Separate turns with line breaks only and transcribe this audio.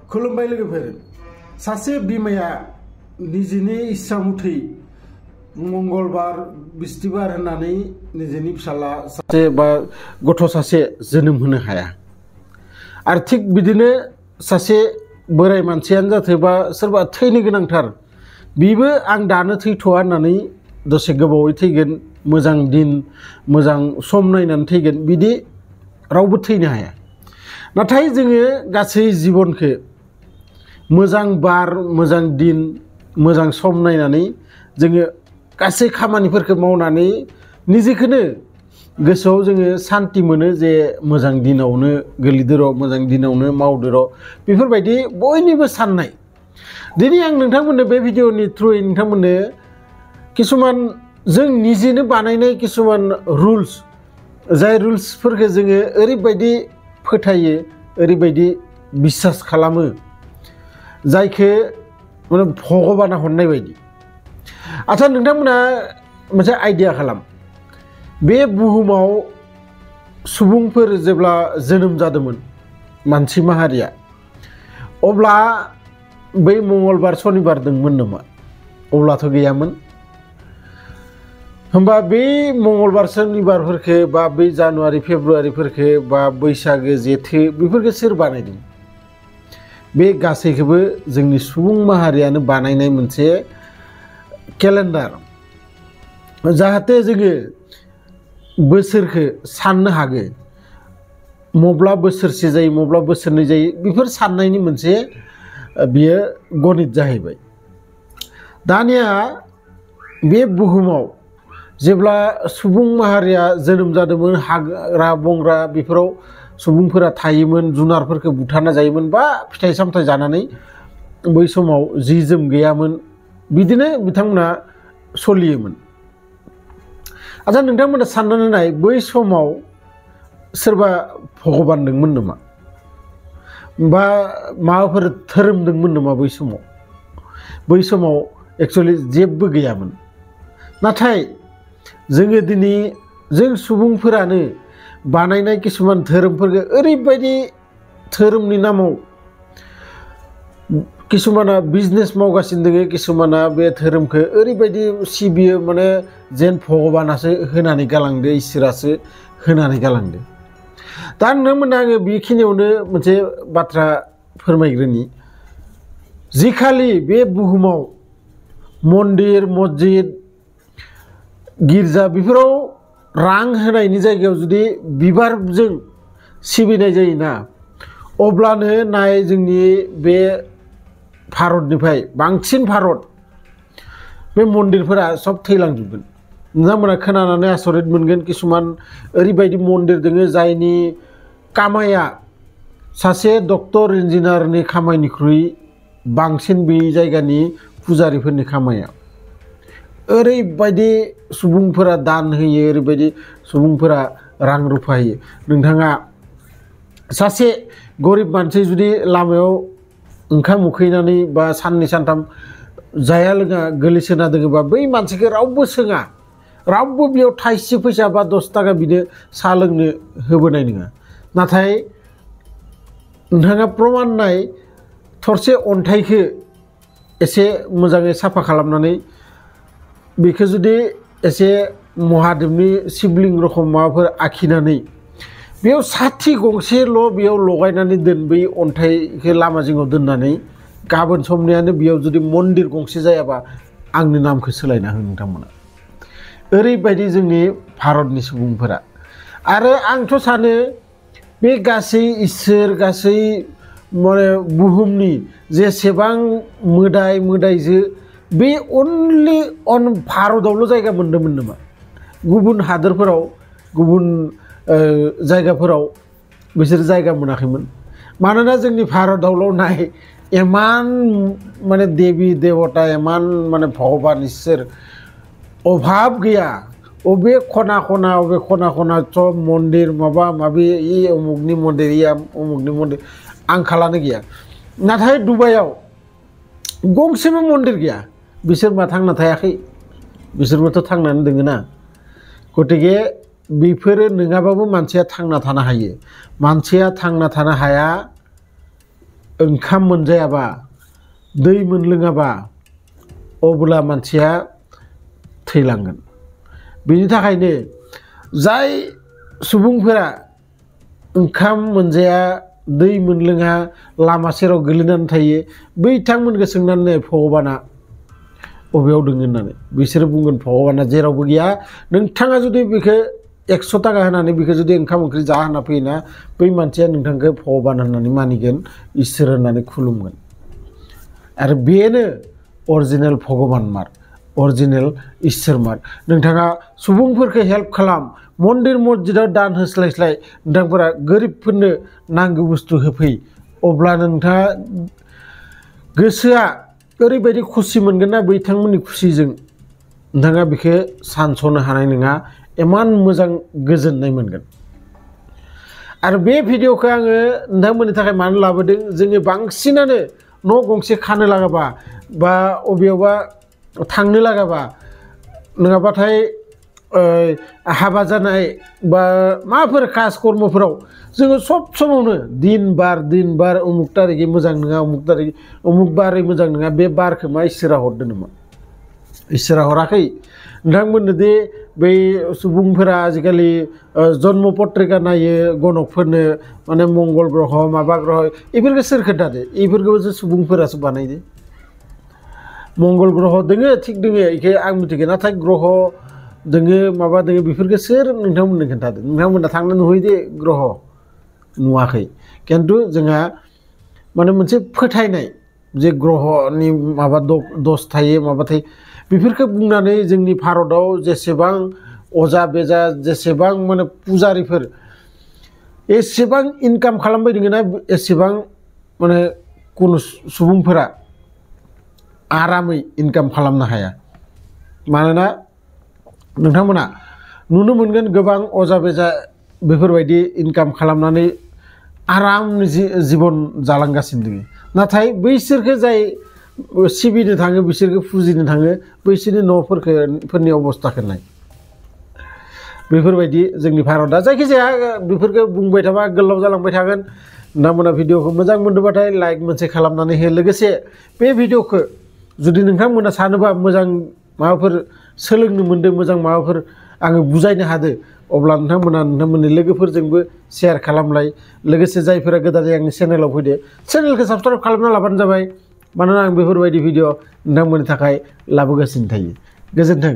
खुलुमबाय लोगोफोर सासे बिमाया निजेनि इच्छा मथै मंगलबार बिस्थिबार होननानै निजेनि फिसाला सासे बा गथ' सासे जोनोम होनो हाया आरो थिग बिदिनो सासे बोराय मानसियानो जाथों बा सोरबा थैनो गोनांथार बिबो आं दानो थैथ'आ होननानै दसे गोबावै थैगोन मोजां दिन मोजां सम नायनानै थैगोन बिदि रावबो थैनो हाया नाथाय जोङो गासै जिबनखौ मोजां बार मोजां दिन मोजां सम नायनानै जोङो गासै खामानिफोरखौ मावनानै निजेखौनो गोसोआव जोङो सान्ति मोनो जे मोजां दिनावनो गोलैदो र' मोजां दिनावनो मावदो र' बेफोरबायदि बयनिबो साननाय दिनै आं नोंथांमोननो बे भिडिअनि थ्रुयै नोंथांमोननो किसुमान जों निजेनो बानायनाय किसुमान रुल्स जाय रुल्सफोरखौ जोङो ओरैबायदि फोथायो ओरैबायदि बिसास खालामो जायखौ माने भगबाना हरनाय बायदि आच्छा नोंथांमोना मोनसे आइडिया खालाम बे बुहुमाव सुबुंफोर जेब्ला जोनोम जादोंमोन मानसि माहारिया अब्ला बै मंगलबार सनिबार दंमोन नामा अब्लाथ' गैयामोन होमबा बे मंगलबार सनिबारफोरखौ बा बै जानुवारि फेब्रुवारिफोरखौ बा बैसागो जेथो बेफोरखौ सोर बानायदों बे गासैखौबो जोंनि सुबुं माहारियानो बानायनाय मोनसे केलेन्डार जाहाथे जोङो बोसोरखौ साननो हागो मब्ला बोसोरसे जायो मब्ला बोसोरनै जायो बेफोर साननायनि मोनसे बियो गणित जाहैबाय दानिया बे बुहुमाव जेब्ला सुबुं माहारिया जोनोम जादोंमोन हाग्रा बंग्रा बेफोराव सुबुंफोरा थायोमोन जुनारफोरखौ बुथारना जायोमोन बा फिथाइ सामथाइ जानानै बै समाव जि जोम गैयामोन बिदिनो बिथांमोना सोलियोमोन आच्छा नोंथांमोना साननानै नाय बै समाव सोरबा भगबान दंमोन नामा बा माबाफोर धोरोम दंमोन नामा बै समाव एक्चुअलि जेबो गैयामोन नाथाय जोङो दिनै जों सुबुंफोरानो बानायनाय किसुमान धोरोमफोरखौ ओरैबायदि धोरोमनि नामाव किसुमाना बिजनेस मावगासिनो दङ किसुमाना बे धोरोमखौ ओरैबायदि सिबियो माने जेन भगबानासो होनानै गालांदो इसोरासो होनानै गालांदो दा नोंथांमोना आङो बेखिनियावनो मोनसे बाथ्रा फोरमायग्रोनि जिखालि बे बुहुमाव मन्दिर मस्जिद गिर्जा बेफोराव रां होनायनि जायगायाव जुदि बिबारजों सिबिनाय जायोना अब्लानो नाय जोंनि बे भारतनिफ्राय बांसिन भारत बे मन्दिरफोरा सब थैलांजोबगोन नोंथांमोना खोनानानै आसरित मोनगोन किसुमान ओरैबायदि मन्दिर दोङो जायनि कामाया सासे डक्टर इन्जिनियारनि खामायनिख्रुइ बांसिन बे जायगानि फुजारिफोरनि खामाया ओरैबायदि सुबुंफोरा दान होयो ओरैबायदि सुबुंफोरा रां रुफा होयो नोंथाङा सासे गरिब मानसि जुदि लामायाव ओंखाम उखैनानै बा साननै सानथाम जाया लोङा गोलैसोना दोङोबा बै मानसिखौ रावबो सोङा रावबो बेयाव थाइसे फैसा बा 10 थाखा बिनो साहा लोंनो होबोनाय नङा नाथाय नोंथाङा प्रमान नाय थरसे अन्थाइखौ एसे मोजाङै साफा खालामनानै बेखौ जुदि एसे महादेबनि शिबलिंग रखम माबाफोर आखिनानै बेयाव साथि गंसेल' बेयाव लगायनानै दोन बै अन्थाइखौ लामा जिङाव दोननानै गाबोन समनियानो बेयाव जुदि मन्दिर गंसे जायाबा आंनि नामखौ सोलायना हो नोंथांमोना ओरैबायदि जोंनि भारतनि सुबुंफोरा आरो आंथ' सानो बे गासै इसोर गासै माने बुहुमनि जेसेबां मोदाय मोदायजो बे अनलि भारतआवल' जायगा मोन्दोंमोन नामा गुबुन हादोरफोराव गुबुन जायगाफोराव बिसोर जायगा मोनाखैमोन मानोना जोंनि भारतआवल' नाय इमान माने देबि देवता इमान माने भगबान इसोर अभाब गैया अबे खना खना सब मन्दिर माबा माबि इ उमुगनि मन्दिर इ उमुगनि मन्दिर आंखालानो गैया नाथाय दुबाइयाव गंसेबो मन्दिर गैया बिसोर मा थांना थायाखै बिसोरबोथ' थांनानै दोङो ना गतिके बेफोरो नङाबाबो मानसिया थांना थानो हायो मानसिया थांना थानो हाया ओंखाम मोनजायाबा दै मोनलोङाबा अब्ला मानसिया थैलांगोन। बेनि थाखायनो जाय सुबुंफोरा ओंखाम मोनजाया दै मोनलोङा लामा सेराव गोलैनानै थायो बिथांमोनखौ सोंनानै भगबाना बबेयाव दङ होननानै बिसोरो बुंगोन भगबाना जेरावबो गैया। नोंथाङा जुदि बेखौ 100 थाखा होनानै बेखौ जुदि ओंखाम ओंख्रि जाहोना फैयोना बै मानसिया नोंथांखौ भगबान होननानै मानिगोन, इसोर होननानै खुलुमगोन। आरो बेनो अरिजिनेल भगबान मार, अरिजिनेल इसोर मार। नोंथाङा सुबुंफोरखौ हेल्प खालाम, मन्दिर मस्जिदाव दान होस्लायस्लाय नोंथांफोरा गोरिबफोरनो नांगौ बुस्थु होफै, अब्लानो नोंथाङा गोसोआ ओरैबायदि खुसि मोनगोन ना बिथांमोननि खुसिजों नोंथाङा बेखौ सानस'नो हानाय नङा, इमान मोजां गोजोननाय मोनगोन। आरो बे भिडिअखौ आङो नोंथांमोननि थाखाय मानो लाबोदों, जोङो बांसिनानो न' गंसे खानो लागाबा बा अबेयावबा थांनो लागाबा नङाबाथाय हाबा जानाय बा माबाफोर कास कर्मफोराव जोङो सब समावनो दिन बार उमुक तारिखै मोजां नङा, उमुक बारै मोजां नङा, बे बारखौ मा इसोरा हरदों नामा? इसोरा हराखै। नोंथांमोननो दे बै सुबुंफोरा आजिखालि जन्म पत्रिका नायो गणकफोरनो, माने मंगल ग्रह माबा ग्रह बेफोरखौ सोर खोन्थादो? बेफोरखौसो सुबुंफोरासो बानायदो। मंगल ग्रह दोङो थिग दोङो बेखौ आं मिथिगौ, नाथाय ग्रह दोङो माबा दोङो बेफोरखौ सोर नोंथांमोननो खोन्थादो? नोंथांमोना थांनो नुहैदो ग्रह नुवाखै, खिन्थु जोंहा माने मोनसे फोथायनाय जे ग्रहनि माबा दस थायो माबा थायो, बेफोरखौ बुंनानै जोंनि भारताव जेसेबां अजा बेजा जेसेबां माने पुजारिफोर एसेबां इनकाम खालामबाय दङ ना, एसेबां माने कुनु सुबुंफोरा आरामै इनकाम खालामनो हाया। मानोना नोंथांमोना नुनो मोनगोन गोबां अजा बेजा बेफोरबायदि इनकाम खालामनानै आरामनि जिबन जालांगासिनो दङ। नाथाय बैसोरखौ जाय सिबिनो थाङो, बिसोरखौ फुजिनो थाङो, बैसोरनि न'फोरनि अबस्थाखौ नाय। बेफोरबायदि जोंनि भारतआ जायखिजाया बेफोरखौ बुंबाय थाबा गोलाव जालांबाय थागोन। नोंथांमोना भिडिअखौ मोजां मोनदोंबाथाय लाइक मोनसे खालामनानै हो। लोगोसे बे भिडिअखौ जुदि नोंथांमोना सानोबा मोजां माबाफोर सोलोंनो मोन्दों, मोजां माबाफोर आङो बुजायनो हादों, अब्ला नोंथांमोना नोंथांमोननि लोगोफोरजोंबो शेयार खालामलाय। लोगोसे जायफोरा गोदानै आंनि चेनेलाव फैदो, चेनेलखौ साबसक्राइब खालामना लाबानो जाबाय, मानोना आं बेफोरबायदि भिडिअ नोंथांमोननि थाखाय लाबोगासिनो थायो। गोजोन्थों।